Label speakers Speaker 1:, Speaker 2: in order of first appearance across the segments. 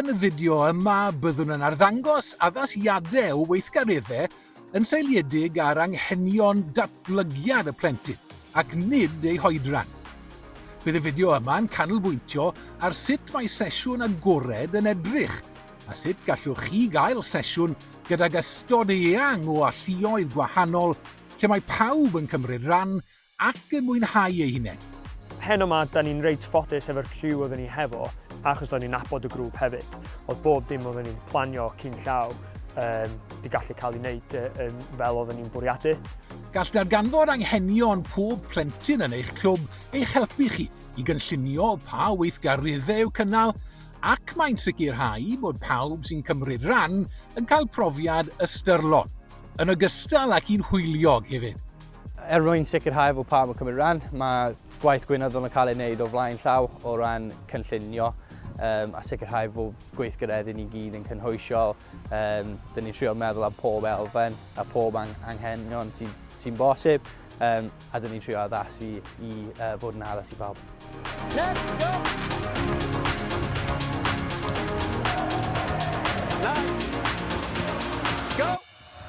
Speaker 1: Yn y fideo yma byddwn yn arddangos addasiadau o weithgareddau yn seiliedig ar anghenion datblygiad y plentyn ac nid ei hoedran. Bydd y fideo yma'n canolbwyntio ar sut mae sesiwn agored yn edrych a sut gallwch chi gael sesiwn gydag ystod eang o alluoedd gwahanol lle mae pawb yn cymryd rhan ac yn mwynhau eu hunain.
Speaker 2: Heno 'ma, 'da ni'n reit ffodus efo'r criw oedden ni hefo, achos oedden ni'n nabod y grŵp hefyd. Oedd bob dim oedden ni'n planio cyn llaw um, 'di gallu cael ei wneud um, fel oedden ni'n bwriadu.
Speaker 1: Gall darganfod anghenion pob plentyn yn eich clwb eich helpu chi i gynllunio pa weithgareddau i'w cynnal ac mae'n sicrhau bod pawb sy'n cymryd rhan yn cael profiad ystyrlon, yn ogystal ac un hwyliog hefyd.
Speaker 3: Er mwyn sicrhau fod pawb yn cymryd rhan, mae gwaith gweinyddol yn cael ei wneud o flaen llaw o ran cynllunio um, a sicrhau fod gweithgareddu ni gyd yn cynhwysiol. Um, dyn ni'n trio meddwl am pob elfen a pob ang anghenion sy'n sy bosib um, a dyn ni'n trio addasu i uh, fod yn addas i bawb. Let's go!
Speaker 4: Go!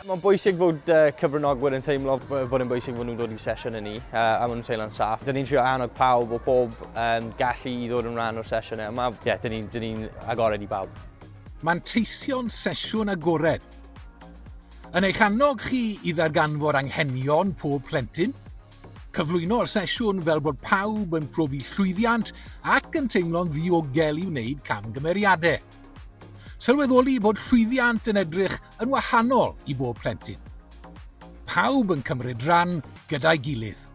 Speaker 3: Mae'n bwysig fod uh, cyfranogwyr yn teimlo fod yn bwysig fod nhw'n dod i sesiwn yn ni uh, a maen nhw'n teimlo'n saff. Dyn ni'n trio annog pawb o pob um, gallu i ddod yn rhan o'r sesiynau yma. Ie, yeah, dyn ni'n ni agored i bawb.
Speaker 1: Manteision sesiwn agored. Yn eich annog chi i ddarganfod anghenion pob plentyn, cyflwyno'r sesiwn fel bod pawb yn profi llwyddiant ac yn teimlo'n ddiogel i wneud camgymeriadau. Sylweddoli bod llwyddiant yn edrych yn wahanol i bob plentyn. Pawb yn cymryd rhan gyda'i gilydd.